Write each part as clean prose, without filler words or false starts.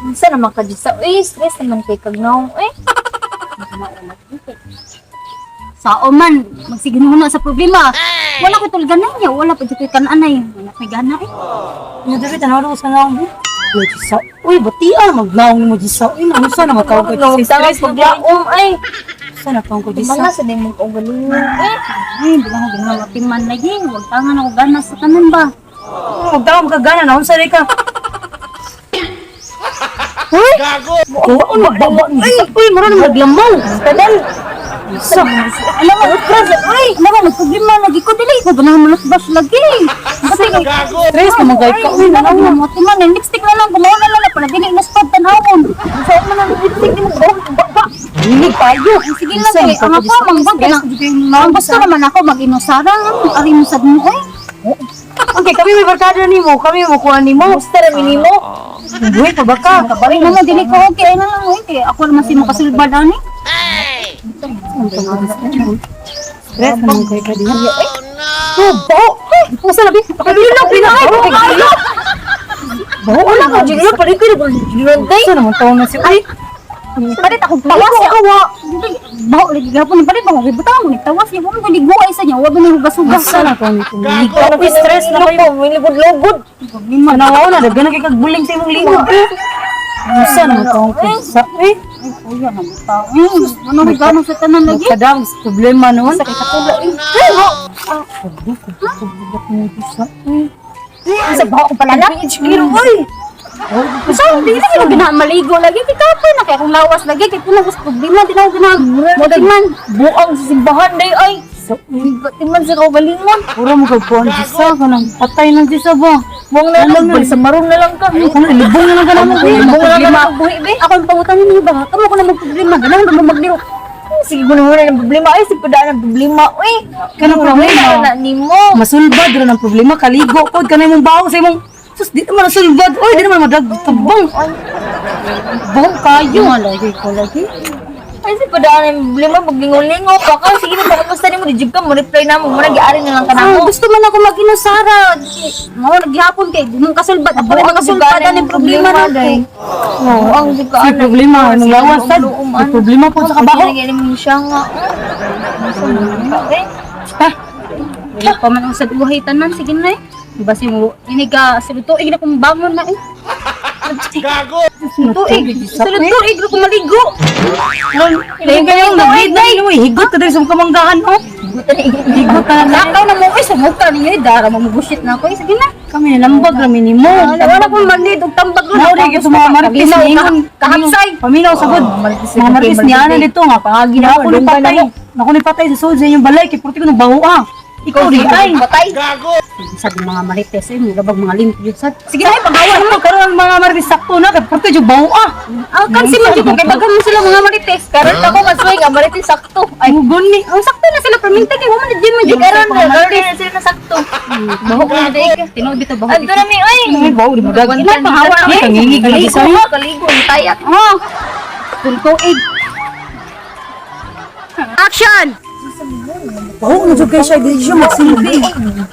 Unsa naman ka dito sa uy, stress naman kay kagnaong uy. Sao man, magsiginuhuna sa problema. Wala ko tulganan niya, wala pa dito kananay. Wala ko'y gana eh. Ano dapat tanaw ko sa naong mo? Uy, Diyos uy, batian magnaong mo Diyos uy, naunsa na matawag ko Nung Diyos tanga stress na paglaom ay. Unsa na tawag ko Diyos. Mga sa din mong kaugalingon uy. Ay, bilang ko ginawa timan lagi. Huwag tangan ako gana sa tanan ba. Huwag ka gana na unsa ka. Uy! Gago! Ano ba? Uy, mura na maglamaw. Tanan. Sa Alam mo, uy, alam mo, nagproblema lagi ko. Dili ko ganahan manutbas lagi. Kasi stress na magay ka. Uy, wala nanaw. ko mo timan. Ang lipstick na lang, gumawa na lang. Pala dili na spot tanawon. Sa man ang lipstick di mo ba ba. Hilig tayo. Sige lang kay ang ako mangbag na. Ang gusto naman ako mag-inusara. Ari mo sad mo eh. Okay, kami may barkada nimo, kami mo kuha nimo. Gusto ra minimo. Buhi pa ba ka? Kabalik naman dili ko okay ay na lang okay. Ako naman si makasulbad ani. Stress na magay ka diha. Oh, bao! Unsa labi? Pagilo, pagilo. Bao Wala ka jud pare ko jud day. Unsa naman tawag na si Uy? Palit akong tawas ya awa. Baho lagi gapon palit ba butang mo tawas ya mo liguay sa niya wa ba ni hugas-hugas. Unsa na tawag nito? Uy, stress na kayo. Lugod-lugod. Problema na. Tanaw na, daghan na kay kag buling sa imong liog. Unsa naman tawag ko sa eh? Ay kuya na bitaw. Ano ko gano sa tanan lagi? Kadang problema noon. Sa kay kakula eh. Sa baho ko pala na. Pero uy, So, hindi na ko ginamaligo lagi kay kapoy na kay akong lawas lagi kay puno ko sa problema di na ako ginamatiman. buang sa simbahan day ay. Timan sa kaugalingon. Puro mo kag kuan sa kanang patay ng Diyos ba? Buang na lang, sa marong na lang ka. Ano ilubong na lang ka namo. Buang na lang ka buhi be. Ako ang pangutan ninyo ba? Kamo ko na magproblema, ganahan ba mo magliro? Sige ko na muna ng problema ay, sige padaan ng problema uy. Kanang problema. Na nimo. Masulbad ra ng problema kaligo pod kanay mong baho sa imong sus di naman nasulbad. Oy, di naman madag tabang. Baho kayo. Lagi ko lagi. Ay, sige padaan ng problema maglingon-lingon pa ka. Sige na kamusta nimo di jud ka mo reply na mo. Muna giari na lang ka Ah, namo. gusto man ako mag-inusara. Mao naghihapon kay di mong kasulbad. Ako rin makasulbad ang problema na day. Oo, Ang jud ka May problema anong lawas sad. May problema po sa kabaho. Kaya mo siya nga. Eh, Ha? Wala pa man ang sad uhay tanan sige na eh. Basi mo iniga sulod tuig na kong bangon na eh. Gago. Tuig, sulod tuig na kong maligo. Lain kayo nag-read na ino higot ka diri sa kamanggahan oh. Higot ka na. Lakaw na mo eh sumuka ninyo eh dara mo mubushit na ako eh sige na. Kami nalambag ra minimo. Wala wala kong manid og tambag ron. Mao rin sa mga marites ni ingon. Kahapsay. Paminaw sa god. Mga marites niya na dito nga paagi na ako ni patay. Ako ni patay sa sulod sa inyong balay kay purti ko nang baho ah. Ikaw rin ay. Patay. Gago. Sa mga marites eh mura bag mga limpyo sad. Sige na eh pagawa Ano karon ang mga marites sakto na kay purti jud baho ah. Ah, kansi man jud ko kay daghan mo sila mga marites. Karon ako masuway nga marites sakto. Ay mugon ni. Ang sakto na sila perminta kay wa man di man Di jud karon karon na sila na sakto. Baho ko na dai ka. Tinuod bitaw baho. Adto na mi oy. Ay baho di mo dag. Ina pangawa Ay kangingig lagi Kaligo sa ka, kaligo tayak. Oh. Tuig. Action! Baho na jud kay siya di siya magsilbi.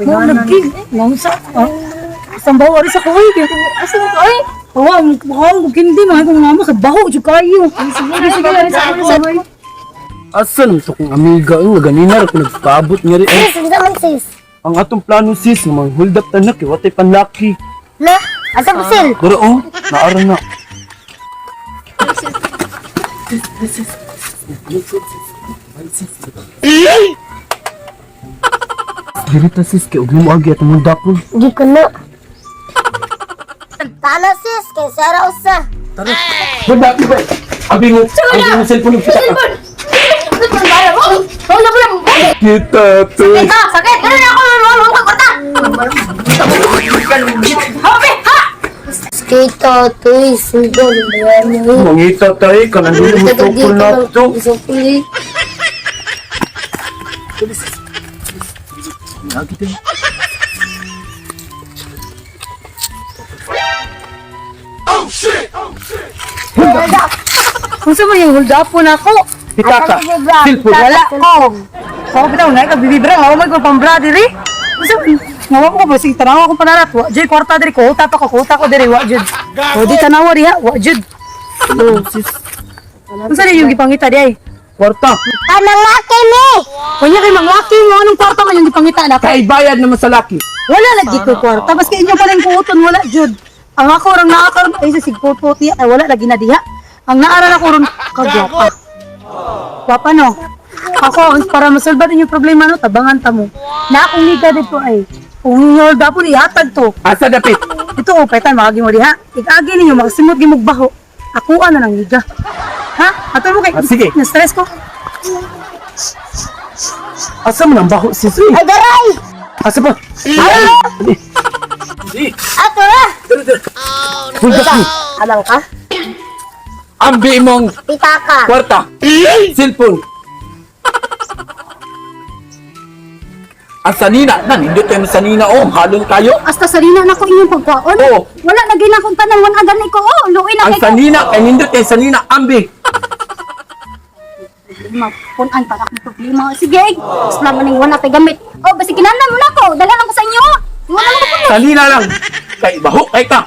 Mo nagig. Naunsa? Ah. Isang baho ari sa kuwi. Asa mo ka oy? Baho ang baho kindi man kung mama kay baho jud kayo. Sige sige ari sa kuwi. Asa naman to kong amiga nga ganina ra ko nagpaabot nga ri ay. Sis, unsa man sis? Ang atong plano sis nga mang hold up tanak kay watay panlaki. La, asa po sil? Pero oh, naara na. Diri ta sis kay og mo agi atong mundapon. Di ko na. Tana sis, kay Sara usa. Hold up ba? Abi mo cellphone kita. Wala wala. Kita to. Sakit, sakit. Ganun ako, wala wala kwarta. Habi, ha. Kay tatoy, suldo, bayani. Mangita tayo kanang dili mo tukol na to. Sukuli. Agi tayo. Unsa man yung hold up po na ako? Pitaka. Cellphone. Wala ko. Sa ko bitaw na ka bibibra, ako man ko pambra diri. Unsa man? Ngawa ko ba sige tanawa akong panarat. Wa jud kwarta diri ko, pa ko, kuta ko diri wa jud. O di tanawa diha, wa jud. Oh, sis. Unsa ni yung gipangita di ay? Kwarta. Panangaki ni! Kunya kay manglaki mo anong kwarta man yung gipangita na Kay bayad naman sa laki. Wala lagi ko kwarta. Maski inyo pa rin kuuton, wala jud. Ang ako rang naakaroon ay sa sigpuputi ay wala lagi na diha. Ang naaral ako ron kagwapa. Gwapa no. Ako ang para masolba din yung problema no, tabangan ta mo. Na akong liga dito ay kung hold up ihatag to. Asa dapit? Ito oh, paitan maagi mo diha. Ig-agi ninyo makasimot gimog baho. Akuan na ng liga. Ha? Ato mo kay Ah, sige. Na-stress ko. Asa man ang baho sis? Uy? Ay, daray! Asa ba? Ay! Di. Ato na! Dali, dali. Hulgas ni. Amang ka? Ambi imong Pitaka! kwarta. Cellphone. Ang sanina, nanindot tayo sanina oh, halon kayo. Hasta sarina na ko inyong pagkaon. Oo. Wala na gina akong tanan wan agan ko. Oh, luoy na Ang kay ko. sanina, kay nindot tayo sanina, ambi. Problema, punan para akong problema. Sige, eh. Islam maning wala tay gamit. Oh, basi kinahanglan mo na ko. Dala lang ko sa inyo. Wala mo ko. Sanina lang. Kay baho kay ka.